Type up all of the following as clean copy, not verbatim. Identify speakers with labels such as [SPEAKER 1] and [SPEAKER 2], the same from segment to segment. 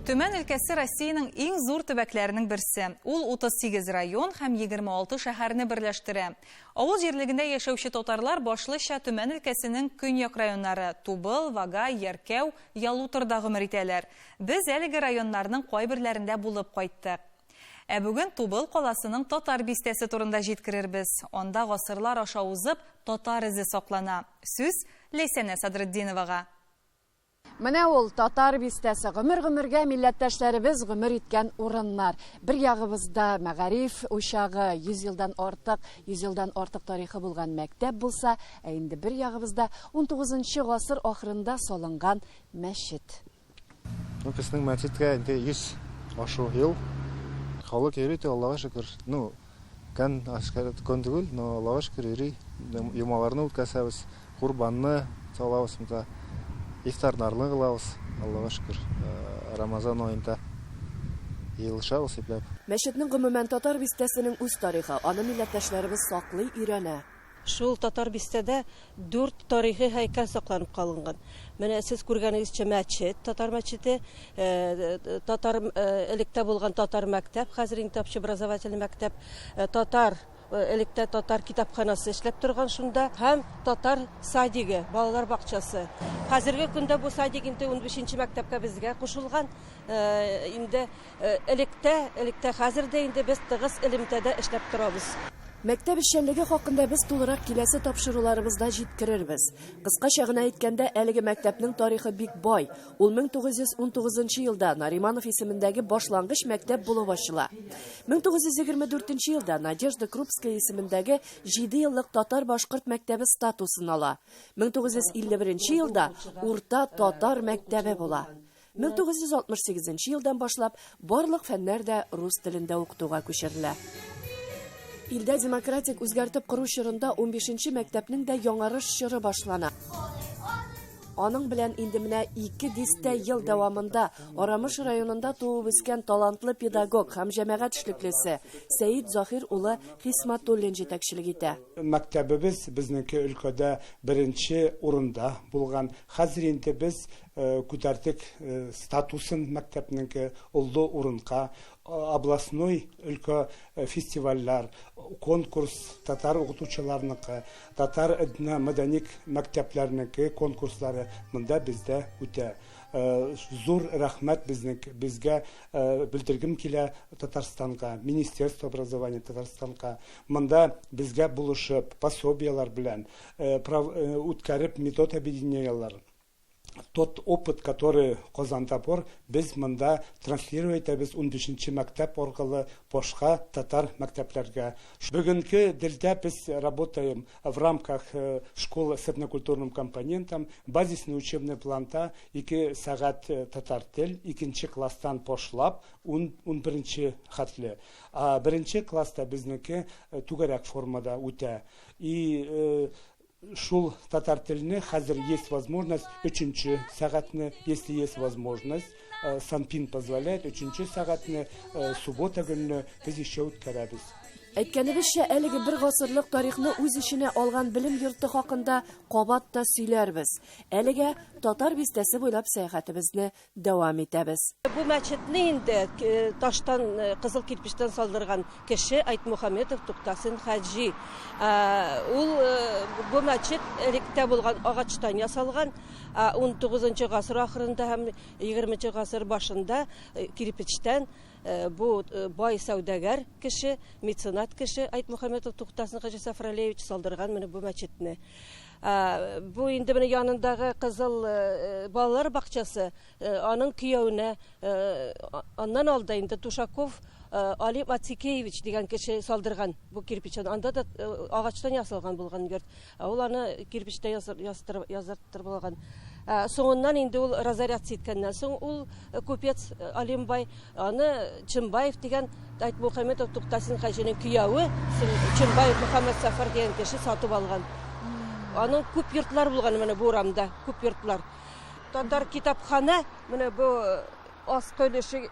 [SPEAKER 1] Төмән өлкәсе Россиянең иң зур төбәкләренең берсе. Ул 38 район һәм 26 шәһәрне берләштерә. Авыл җирлегендә яшәүче татарлар башлыча Төмән өлкәсенең көньяк районнары Тубыл, Вагай, Яркәү, Ялуторда гомер итәләр. Без әлеге районнарның кайберләрендә булып кайттык. Ә бүген Тубыл каласының татар бистәсе турында җиткерербез. Анда гасырлар аша узып, татар эзе саклана. Сүз Ләйсәнә Садретдиновага.
[SPEAKER 2] Менә ул, татар бистәсе, гомер-гомергә милләттәшләребез гомер иткән урыннар. Бер ягыбызда мәгариф учагы, 100 елдан артык, 100 елдан артык тарихы булган мәктәп булса, ә инде бер ягыбызда унтугызынчы гасыр ахырында салынган мәчет.
[SPEAKER 3] Ну, безнең мәчеткә инде 100 ашу ел. Халык йөри, Аллага шөкер. Ну, көн көн түгел, но Аллага шөкер йөри. Йомаларны үткәзәбез, курбанны салабыз монда, ифтарларны кылабыз, Аллага шөкер. Рамазан аенда җыелышабыз ипләп.
[SPEAKER 2] Мәчетнең, гомумән, татар бистәсенең үз тарихы, аны милләттәшләребез саклый, өйрәнә.
[SPEAKER 4] Шул татар бистәдә дүрт тарихи һәйкәл сакланып калынган. Менә сез күргәнегезчә мәчет, татар мәчете, татар электә булган татар мәктәп, хәзер инде общеобразовательный мәктәп, татар электә татар китапханасы эшләп торган шунда һәм татар садигы, балалар бакчасы. Хәзерге көндә бу садик инде унбишенче мәктәпкә безгә кушылган. Инде Электә, электә, хәзер дә инде без тыгыз элемтәдә эшләп торабыз.
[SPEAKER 2] Мәктәп эшчәнлеге хакында без тулырак киләсе тапшыруларыбызда җиткерербез. Кыскача гына әйткәндә, әлеге мәктәпнең тарихы бик бай. Ул 1919 нчы елда Нариманов исемендәге башлангыч мәктәп булып ачыла. 1924 нче елда Надежда Крупская исемендәге җидееллык татар-башкорт мәктәбе статусын ала. 1951 нче елда урта татар мәктәбе була. 1968 нче елдан башлап барлык фәннәр дә рус телендә укытуга күчерелә. Илдә демократик үзгәртеп кору чорында унбишенче мәктәпнең дә яңарыш чоры башлана. Аның белән инде менә ике дистә ел дәвамында Арамыш районында туып үскән талантлы педагог һәм җәмәгать эшлеклесе Сәет Заһир улы Хисматуллин җитәкчелек итә.
[SPEAKER 5] Мәктәбебез безнеке өлкәдә беренче урында булган. Хәзер инде без Күтәртек статусын мәктәпнеңке олы урынка, областной өлкә фестивальләр, конкурс татар укытучыларныкы, татар этномәдәни мәктәпләрнеке конкурслары монда бездә үтә. Зур рәхмәт безнең безгә белдергем килә Татарстанга, Министерство образования Татарстанга. Монда безгә булышып, пособиеләр белән үткәреп метод объединениеләр. Тот опыт, который Казанда бар, без монда транслировать итәбез унбишенче мәктәп аркылы башка татар мәктәпләргә. Бүгенге делдә без работаем в рамках школы с этнокультурным компонентом, базисный учебный планда ике сәгать татар тел, икенче класстан башлап ун, унберенче хәтле. А беренче класста безнеке түгәрәк формада үтә. И Шул татар телене хәзер есть возможность өченче сәгатьне, если есть возможность, СанПин позволяет, өченче сәгатьне суббота көнне без еще үткәрәбез.
[SPEAKER 2] Әйткәнебезчә, әлеге бер гасырлык тарихны үз эченә алган белем йорты хакында кабат та сөйләрбез. Әлегә Татар бистәсе буйлап сәяхәтебезне дәвам итәбез.
[SPEAKER 4] Бу мәчетне инде таштан, кызыл кирпечтән салдырган кеше Айтмухаметов Туктасин хаҗи. Ул бу мәчет электә булган агачтан ясалган, унтугызынчы гасыр ахырында һәм егерменче гасыр башында кирпечтән бу бай сәүдәгәр кеше, меценат кеше Айтмухаметов Туктасин хаҗи Сафралеевич салдырган менә бу мәчетне. Бу инде менә янындагы кызыл балалар бакчасы, аның кияүенә, аннан алда инде Тушаков Алим Ацикеевич дигән кеше салдырган бу кирпичен. Анда да агачтан ясалган булган йорт. Ул аны кирпичтә ясаттырып алган. Соңыннан инде ул разоряться иткәннән соң ул купец Алимбай Аны Чембаев дигән Айтмухаметов Туктасин хаҗиның кияве Чембаев Мөхәммәтсафар дигән кеше сатып алган. Аның күп йортлар булган менә бу урамда, күп йортлар. Татар китапханә менә бу аскы өлеше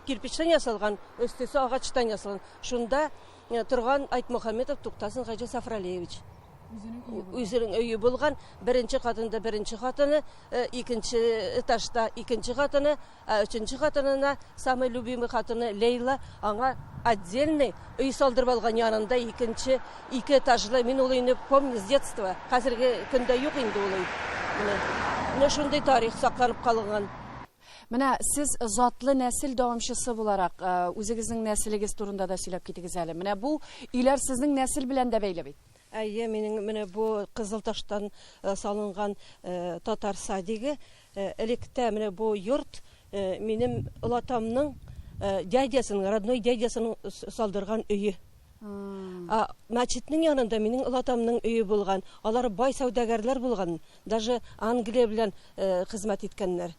[SPEAKER 4] кирпичтән ясалган, өстесе агачтан ясалган. Шунда торган Айтмухаметов Туктасин хаҗи Сафралиевич. Үзенең өе булган. Беренче катында беренче хатыны, икенче этажда икенче хатыны, ә өченче хатынына, самый любимый хатыны Лейла, аңа отдельный өй салдырып алган янында икенче ике этажлы. Мин ул өйне помню с детства. Хәзерге көндә юк инде ул өй. Менә, менә шундый тарих сакланып калган.
[SPEAKER 2] Менә сез затлы нәсел дәвамчысы буларак, үзегезнең нәселегез турында да сөйләп китегез әле. Менә бу өйләр сезнең нәсел белән дә бәйле бит.
[SPEAKER 4] Әйе, минем менә бу кызыл таштан салынган татар садигы. Электә менә бу йорт минем олатамның дядясының, родной дядясының салдырган өе. Мәчетнең янында минем олатамның өе булган. Алар бай сәүдәгәрләр булган, даже Англия белән хезмәт иткәннәр.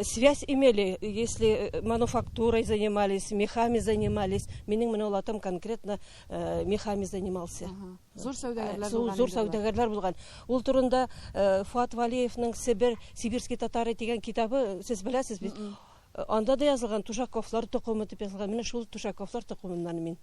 [SPEAKER 4] Связь имели, если мануфактурой занимались, мехами занимались. Минем менә олатам конкретно мехами занимался.
[SPEAKER 2] Зур сәүдәгәрләр булган.
[SPEAKER 4] Зур сәүдәгәрләр булган. Ул турында Фуат Валиевның Себер, Сибирский татары дигән китабы, сез беләсез бит. Анда да язылган Тушаковлар токымы дип язылган. Менә шул Тушаковлар токымыннан мин.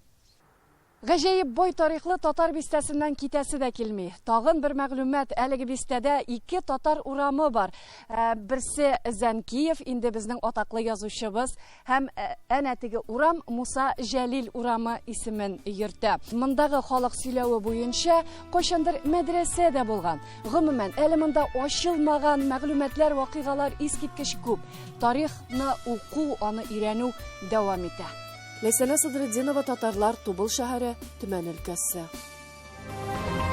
[SPEAKER 2] Гаҗәеп бай тарихлы татар бистәсеннән китәсе дә килми. Тагын бер мәгълүмат, әлеге бистәдә ике татар урамы бар. Ә, берсе Зәнкиев, инде безнең атаклы язучыбыз, һәм ә, әнә теге урам Муса Җәлил урамы исемен йөртә. Мондагы халык сөйләве буенча, кайчандыр мәдрәсә дә булган. Гомумән, әле монда ачылмаган мәгълүматлар, вакыйгалар искиткеч күп. Тарихны уку, аны өйрәнү дәвам итә. Ләйсәнә Садретдинова, татарлар, Тубыл шәһәре, Төмән өлкәсе.